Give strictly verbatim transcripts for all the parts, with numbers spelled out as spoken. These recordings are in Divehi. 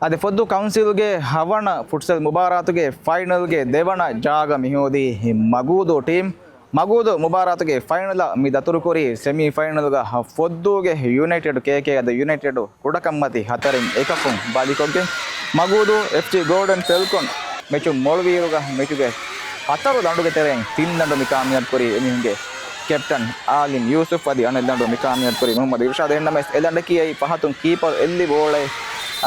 އަދި ފޮއްދޫ ކައުންސިލްގެ ހަވަނަ ފުޓްސަލް މުބާރާތުގެ ފައިނަލްގެ ދެވަނަ ޖާގަ މިހޯދީ މަގޫދޫ ޓީމް. މަގޫދޫ މުބާރާތުގެ ފައިނަލަށް މި ދަތުރުކުރީ ސެމީ ފައިނަލްގަ ފޮއްދޫގެ ޔުނައިޓެޑް ކޭކޭ އަދި ޔުނައިޓެޑް ކުޑަކަންމަތި ހަތަރެން އެކަކުން ބަލިކޮށްގެން. މަގޫދޫ އެފްސީ ގޯލްޑެން ފެލްކޮން މެޗުން މޮޅުވިއިރުގަ މެޗުގެ ހަތަރު ލަނޑުގެ ތެރެއިން ތިން ލަނޑު މި ކާމިޔާބު ކުރީ އެމީހުންގެ ކެޕްޓަން އާލިމް ޔޫސުފް އަދި އަނެއް ލަނޑު މި ކާމިޔާބު ކުރީ މުހައްމަދު އިރުޝާދު. އެހެންނަމަވެސް އެ ލަނޑަކީ އައި ފަހަތުން ކީޕަރު އެއްލި ބޯޅައެއް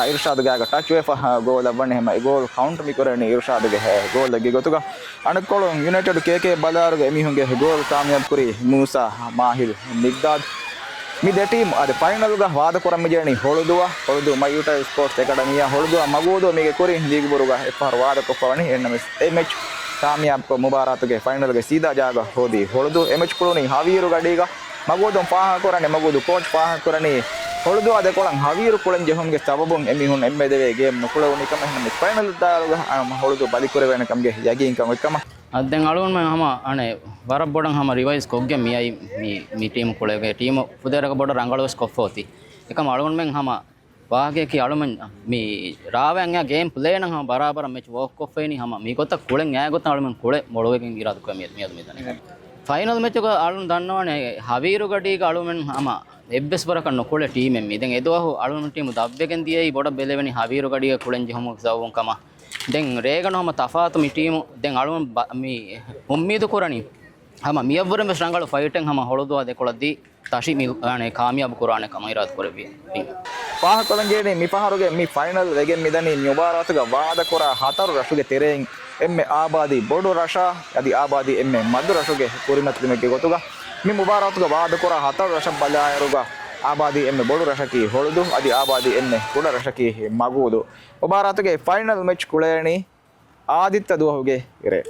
އިރުޝާދު ގާގަ ޓަޗް ވެފަ ގޯލަށް ވަނީ. ހަމަ އެ ގޯލް ކައުންޓް މި ކުރެވެނީ އިރުޝާދުގެ ގޯލެއްގެ ގޮތުގަ. އަނެއްކޮޅުން ޔުނައިޓެޑް ކޭކޭ ބަލާއިރުގަ އެމީހުންގެ ގޯލް ކާމިޔާބު ކުރީ މޫސާ މާހިލް މިގްދާދް. މި ދެ ޓީމް އަދި ފައިނަލްގަ ވާދަ ކުރަން މިޖެހެނީ ހޮޅުދުއަށް. ހޮޅުދޫ މައި ޔޫޓައިލް ސްޕޯޓްސް އެކަޑަމީއާ. ހޮޅުދޫއާ މަގޫދޫ މީގެ ކުރިން ލީގު ބުރުގަ އެއްފަހަރު ވާދަކޮށްފަ ވަނީ. އެހެންނަމަވެސް އެ މެޗް ކާމިޔާބުކޮށް މުބާރާތުގެ ފައިނަލްގެ ސީދާ ޖާގަ ހޯދީ ހޮޅުދޫ. އެ މެޗް ކުޅުނީ ހަވީރު ގަޑީގަ. މަގޫދޫ ފާހަގަކުރަނީ، މަގޫދޫ ކޯޗް ފާހަގަކުރަނީ ހޮޅުދޫއާ ދެކޮޅަށް ހަވީރު ކުޅެން ޖެހުމުގެ ސަބަބުން އެމީހުން އެންމެ ދެވޭ ގޭމް ނުކުޅެވުނީ ކަމަށް. އެހެންނަމަވެސް ފައިނަލް ދާއިރުގަ ހޮޅުދޫ ބަލިކުރެވޭނެ ކަމުގެ ޔަގީންކަން އޮތްކަމަށް. އަދި ދެން އަޅުގަނޑުމެން ހަމަ އަނެއް ވަރަށް ބޮޑަށް ހަމަ ރިވައިޒް ކޮށްގެން މިއައީ މި، މި ޓީމު ކުޅޭގޮތް. ޓީމު ފުދޭވަރަކަށް ބޮޑަށް ރަނގަޅުވެސް ކޮށްފަ އޮތީ. އެކަމް އަޅުގަނޑުމެން ހަމަ ވާހަކަޔަކީ އަޅުމެން މި ރާވައިގެން އާ ގޭމް ޕްލޭނަށް ހަމަ ބަރާބަރަށް މެޗް ވޯކް ކޮށްފައިނީ ހަމަ މިގޮތަށް ކުޅެން އާ ގޮތަށް އަޅުމެން ކުޅެ މޮޅުވެގެން އިރާދަކުރެ މި، މިއަދު މިތަނަށް. ފައިނަލް މެޗުގަ އަޅުން ދަންނަވާނެ ހަވީރު ގަޑީގަ އަޅުމެން ހަމަ އެއްވެސް ވަރަކަށް ނުކުޅެ ޓީމެއް މީ. ދެން އެދުވަހު އަޅުމެން ޓީމު ދަށްވެގެން ދިޔައީ ބޮޑަށް ބެލެވެނީ ހަވީރު ގަޑީގަ ކުޅެން ޖެހުމުގެ ސަބަބުން ކަމަށް. ދެން ރޭގަނޑު ހަމަ ތަފާތު މި ޓީމު. ދެން އަޅުމެން ބަ-، މި އުއްމީދު ކުރަނީ ހަމަ މިއަށްވުރެން ވެސް ރަނގަޅު ފައިޓެއް ހަމަ ހޮޅުދުއާ ދެކޮޅަށް ދީ ތަށި މި، އަނެއް ކާމިޔާބު ކުރާނެ ކަމަށް އިރާދަ ކުރެއްވި ޓީމް. ފާހަގަކޮށްލަންޖެހެނީ މިފަހަރުގެ މި ފައިނަލް ވެގެން މިދަނީ މި މުބާރާތުގަ ވާދަކުރާ ހަތަރު ރަށުގެ ތެރެއިން އެންމެ އާބާދީ ބޮޑު ރަށާ އަދި އާބާދީ އެންމެ މަދު ރަށުގެ ކުރިމަތިލުމެއްގެ ގޮތުގަ. މި މުބާރާތުގަ ވާދަކުރާ ހަތަރު ރަށަށް ބަލާއިރުގަ އާބާދީ އެންމެ ބޮޑު ރަށަކީ ހޮޅުދޫ އަދި އާބާދީ އެންމެ ކުޑަ ރަށަކީ މަގޫދޫ. މުބާރާތުގެ ފައިނަލް މެޗް ކުޅޭނީ އާދިއްތަ ދުވަހުގެ ރޭ.